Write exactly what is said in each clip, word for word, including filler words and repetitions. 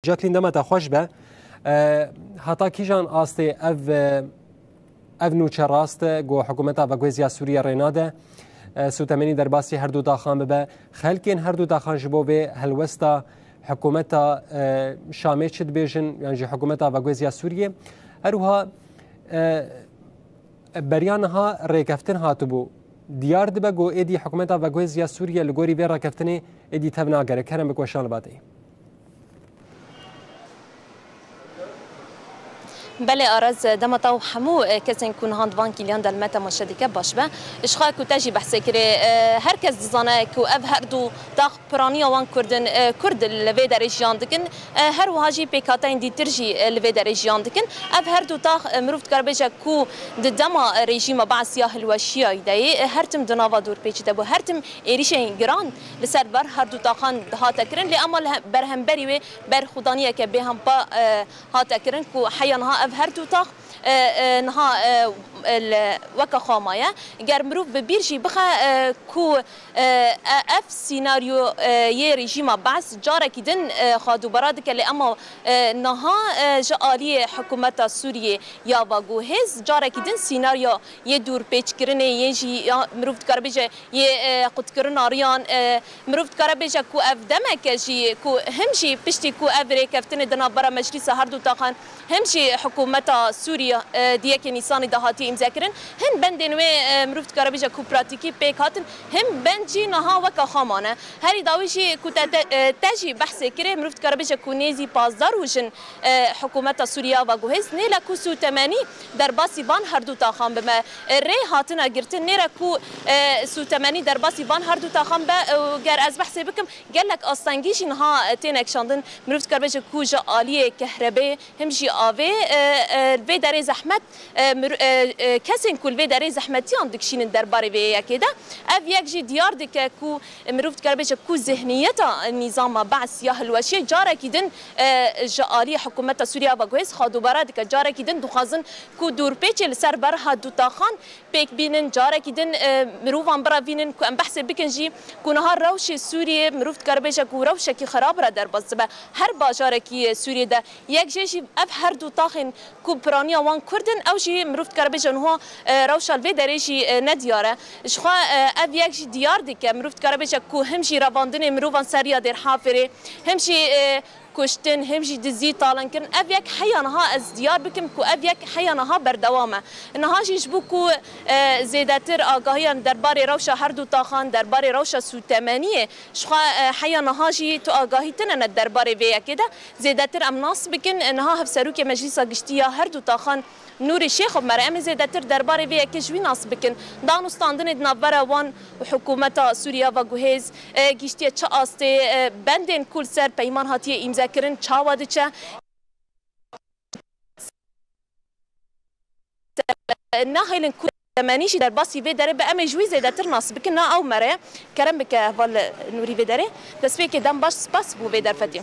Jacqueline, dema te xweş be. E, heta kîjan astê ev, e, ev nûçe rast e ku hikûmeta veguhêz ya Sûriyê rê nade? E, Sûtemenî derbasî her du taxan bibe. Xelkên her du taxan ji bo vê helwesta hikûmeta, e, Şamê çi dibêjin, yan jî hikûmeta veguhêz ya Sûriyê? Her wiha, e, beriya niha rêkeftin hatibû. Diyar dibe ku êdî hikûmeta veguhêz ya Sûriyê li gorî vê rêkeftinê êdî tev nagere. Kerem bik weşan li ba te yî. Belê Araz, dema te û hemû, e, kesên ku niha di van kîliyan de li me temaşe dike baş be. Ji xwe ku te jî behsê kirê, e, her kes dizane ku ev her du tax piraniya wan Kurd in, e, Kurd li vê derê jiyan dikin. E, her wiha jî pêkhateyên dîtir jî, e, li vê derê jiyan dikin. Ev her du tax, e, mirov dikare bêje ku di dema, e, rejîma Be'es ya hilweşiyayî de yê, e, her tim di nava dorpêçî de bû. Her tim êrîşên giran li ser ber her du taxan dihate kirin, lê ema li he-, berhemberî wê berxwedaniyeke bêhempa, e, hate kirin ku heya niha ev her du tax, e, e, niha, e, e, li, weke xwe maye. Ger mirov bi bîr jî bixe, e, ku, e, e, ev sînaryo, e, yê rejîma Be'es carekî din, e, xwe dubara dike, lê ema, e, niha, e, ji aliyê hikûmeta Sûriyê ya veguhêz carekî din sînaryo yê dûrpêçkirinê, yê jî ya mirov dikare bêje yê, e, qutkirina riyan, e, mirov dikare bêje ku ev demek e jî ku him jî piştî ku ev rêkeftinê di navbera meclîsa her du taxan him jî hikûmeta Sûriyê, e, di yekê Nîsanê de hatiye îmzekirin. Hin bendên wê, e, mirov dikare bêje ku pratîkî pêk hatin, hin bend jî niha weke xwe mane. Herî dawî jî ku te, te, e, te jî behsê kirê, mirov dikare bêje ku nêzî pazdeh roj in, e, hikûmeta Sûriyê ya veguhêz nêle ku Sûtemenî derbasî van her du taxan bime. E, rê hatine girtin, nêre ku, e, Sûtemenî derbasî van her du taxan be, e, û ger ez behsê bikim, gelek astengî jî niha, e, têne kişandin. Mirov dikare bêje ku ji aliyê kehrebê, him jî avê, e, e, vê derê zehmet, e, mir-, e, e, kesên ku li vê derê zehmetiyan dikişînin derbarê vê yekê de. Ev yek jî diyar dike ku, e, mirov dikare bêje ku zihniyeta nîzama Be'es ya hilweşiyê carekî din, e, ji aliyê hikûmeta Sûriya veguhêz xwe dubare dike. Carekî din dixwazin ku dûrpêçê li ser ber ha du taxan pêk bînin, carekî din, e, mirovan birevînin ku em behsê bikin jî ku niha rewşê Sûriyê mirov dikare bêje ku rewşekî xirab re derbas dibe. Her bajarekî, e, Sûriyê de yek jê jî ev her du taxên ku piraniya wan Kurd in, ew jî mirov dikare bêje niha, e, rewşa li vê derê jî, e, nediyar e. Ji xwe, e, ev yek jî diyar dike, mirov dikare bêje ku him jî revandinê mirovan ser riya Dêrhafirê, him jî, e, kuştin, him jî dizî, talankirin. Ev yek heya niha ez diyar bikim ku ev yek heya niha berdewam e. Niha jî ji bo ku, e, zêdetir agahiyan derbarê rewşa her du taxan, derbarê rewşa Sûtemeniyê, ji xwe, e, heya niha jî tu agahî tune ne derbarê vê yekê de. Zêdetir em nas bikin, e, niha Hevserokê Meclîsa Giştî ya her du taxan Nûrî Şêxov me re, em ê zêdetir derbarê vê yekê ji wî nas bikin. Danûstandinê di navbera wan û hikûmeta Sûriya veguhêz, e, gihîştiye çi astê, e, bendên ku li ser peyman hatiye îmzekirin çawa diçe? Nahêlin ku Sûtemenî jî derbasî vê derê be, em ê ji wî zêdetir nas bikin. Na ew me re kerem bike heval Nûrî vê derê. Destpêkê dem baş, spas bo vê derfetê.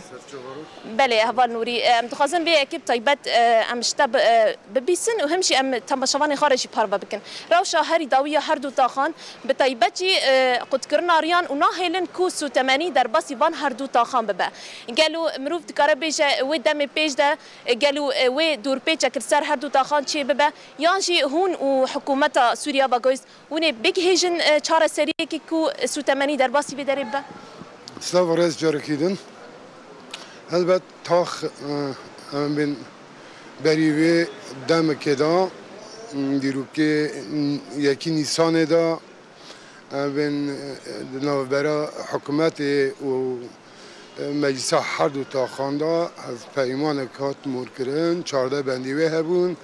Belê, heval Nûrî, em dixwazin vê yekê bi taybet, e, em ji te bi, e, bibîsin û him jî em temaşevanê xwe re jî parve bikin. Rewşa herî dawî ya her du taxan, bi taybet jî, e, qutkirina riyan û nahêlin ku Sûtemenî derbasî van her du taxan bibe. Gelo mirov dikare bêje wê demê pêş de, e, gelo, e, wê dorpêçek li ser her du taxan çê bibe yan jî hûn û hikûmeta Sûriya veguhêz Hûn ê bigihêjin, e, çareseriyekê ku Sûtemenî derbasî vê derê bibe? Silav û rêz carekî din. Helbet tax, e, em bên berî vê demekê de, m, dîrokê, m, yekî Nîsanê de, em bên, e, di navbera hikûmetê û Meclisa her du taxan de ev peymanek hat morkirin, çardeh bendî wê hebûn.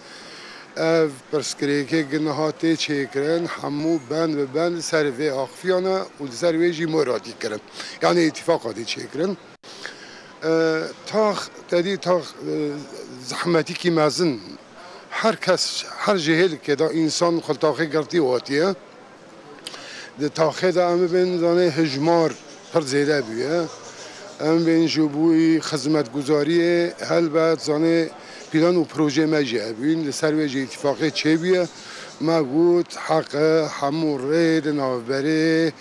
Ev pirsgirêkê gi niha tê çêkirin, hemû bend bi bend li ser vê axifiya ne û li ser wê jî mor hatî kirin. Yanî îtîfaq hatî çêkirin. E, tax, te dî tax, e, zehmetîkî mezin. Her kes, her cihêlikê de însan xwe li taxê girtî hatiye. Di taxê de em bibên, zanê, hijmar pir zêde bûye. Em bên ji bo xizmetguzariyê, helbet, zanê, plan û projeyê me jî hebûn. Li ser wê jî îtîfaqê çêbûye. Me got heqe hemû rê di navberê,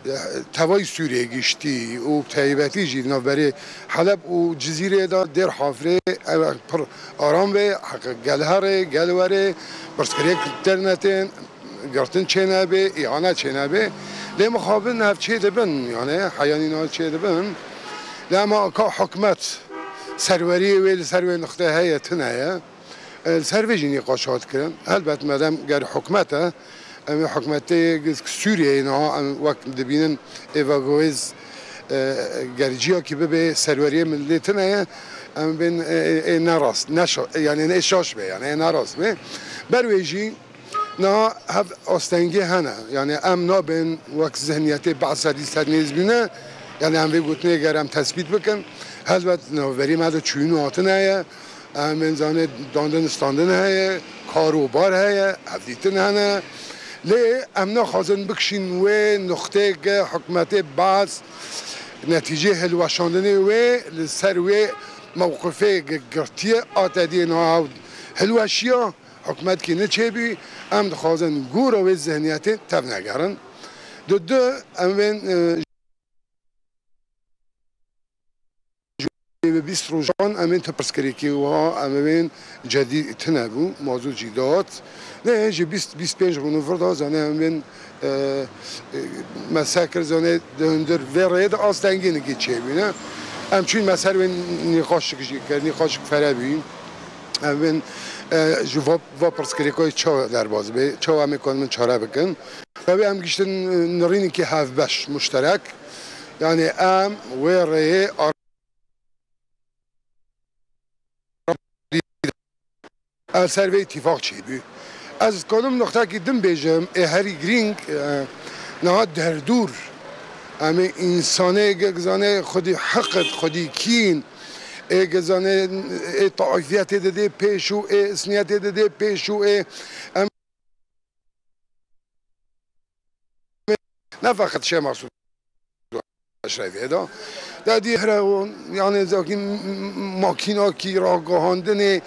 eh, tevayî Sûriyê giştî û bi taybetî jî di navberê Heleb û Cizîrê de Dêr Hafrê ew pir aram be, heqe gel herê, gel werê, pirsgirêk dernetên, girtin çênebê, îhane çênebê. Lê mixabin ev çêdibin, yani heyanî niha çêdibin. Lê ema ka hikûmet serweriyê wê li ser wê nixtê heye, tune ye. E, li ser vê jî nîqaş hat kirin. Helbet me dem ger hikûmet e, em ê hikûmetê Sûriyeyê niha em wek dibînin êvagowêz, e, ger ciyakî bibe serweriyê min lê tune ye, em bên ê, ê, ê nerast, neşa-, yani ê şaş be, yani ê nerast be. Ber wê jî niha hev astengî hene. Yani em nabên wek zihniyetê behsa dîsa nêz bîne. Yani em vê gotinê ger em tespît bikin, helbet navberî me de çûyîn û hatin heye. Em bên zanê dandin standin heye, kar û bar heye, hevdîtin hene. Lê em naxwazin bikişîn wê nuqtê ke hikûmetê Baas netîcê hilweşandinê wê li ser wê mewqifê ke girtiye, a tediyê niha hilweşiya, hikûmetkî neçêbû, em dixwazin gora wê zihniyetê tevnegerin. Di du, em bên, e, Bi bîst rojan em ên tu pirsgirêkî wiha em ê bên cedî tune bû, mazût jî dihat. Ne, ji bîst, bîst pênc rûnû vir de zanê em bên, e, e, me se kir, zanê di hundir vê rêyê de astengî nigî çêbûne. Em çûn me ser wê nîqaşik jî kir, nîqaşik fere bûyî. Em bên, e, ji va, va pirsgirêkayê çawa derbas bê, çawa em ê kanin çare bikin. Ew ê em giştin, e, nirînekî hevbeş, muşterek. Yani em wê rêyê ar-, el ser vê îtîfaq çêbû. Ez dikanim nuqtekî din bêjim, ê herî girîng, e, niha derdûr. Em ê însanê ge zanê xwedî heqet, xwedî kîn, ê ge zanê ê taifiyetê didê pêş û ê isniyetê didê pêş û ê em Ne feqet Şêx Mesûd Eşrefê de. De dî here o, yani, zakî m-, m-, makînakî ragihandinê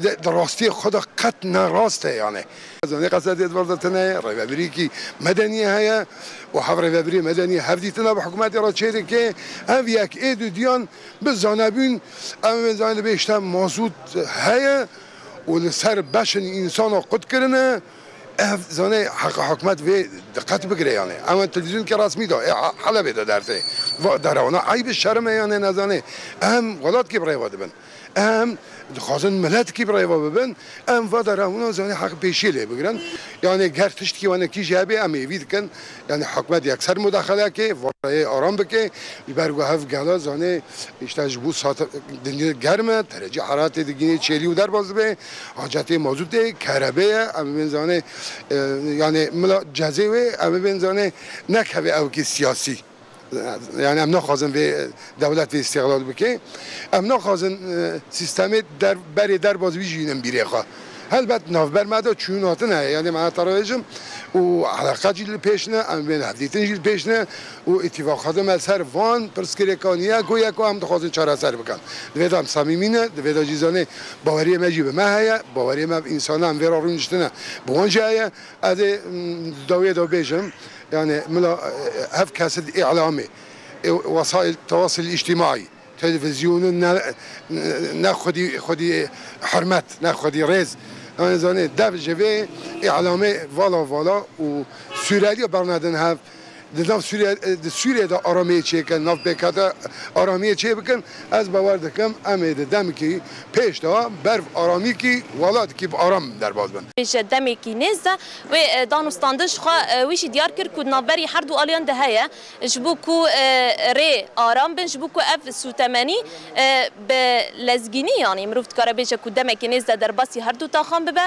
de, de rastiyê xwe de qet ne rast e, yani. Zanê qesedê di vir de tune ye, rêvebirîkî medeniyê heye û hev rêvebirî medeniyê hevdîtina bi hikûmetê re çêdike. Ev yek ê du diyan bi zanebûn, em ê zanê dibê işte mazût heye û li ser beşin însana qut kirine. Ev zanê heqa hikûmet vê diqet bigire, yani. Em televîzyonekî resmî de, ê Ha-, Helebê de dertê. Va derewana eyb şerm e, yani, nezanê. Em welatkî bi rêva dibin. Em dixwazin miletkî bi rêva bibin. Em va derewana zanê heq pêşiyê lê bigirin. Yani ger tiştkî wenekî jî hebe em êvî dikin. Yani hikûmet yekser mudaxele ke, va rêyê aram bike. Ji ber ku hev gela zanê, işte ji bo sat dinya germ e, derecê heraretê digînê çêlî û derbas dibe. Hacetê mazûtê, kerebê ye, em ê bên zanê, e, yani mila cezê wê, em ê bên zanê nekeve ewkî siyasî. Yani em naxwazin vê dewlet vê îstîxlal bike. Em naxwazin, e, sîstemê der-, berê derbas bî jî yînin bîrê xwe. Helbet navber me de çûyîn hatin heye, yani me heta re bêjim û eleqet jî li pêş ne, em ê bên hevdîtin jî li pêş ne û îtîfaqatê me ser van pirsgirêkan yek û yek û em dixwazin çareser bikin. Di vê de em samîmî ne, di vê de jî zanê baweriyê me jî bi me heye, baweriyê me bi însanan em vê re rûniştine bi wan jî heye. Ez ê, m, di dawiyê de bêjim, yani mila, e, hev kesit îlamê, e, wesaîl tewasil îctîmaî, televîzyonû ne, ne xwedî, xwedî hurmet, ne xwedî rêz. Em ê zanê dev ji vê îlamê vala vala û Sûriyeliya bernedin hev. Di nav Sûriye, di Sûriye de aramiyê çêkin, nav pêkate aramiyê çêbikin. Ez bawer dikim, em ê di demekî pêş de ber aramîkî welatekî bi aram derbas bin. Ji demekî nêz de wê, e, dan û standin ji xwe, e, wî jî diyar kir ku di navberî her du aliyan de heye. Ji bo ku, e, rê aram bin, ji bo ku ev sûtemenî, e, bi lezgînî, yanî mirov dikare bêje ku demekê nêz de derbasî her du taxan bibe,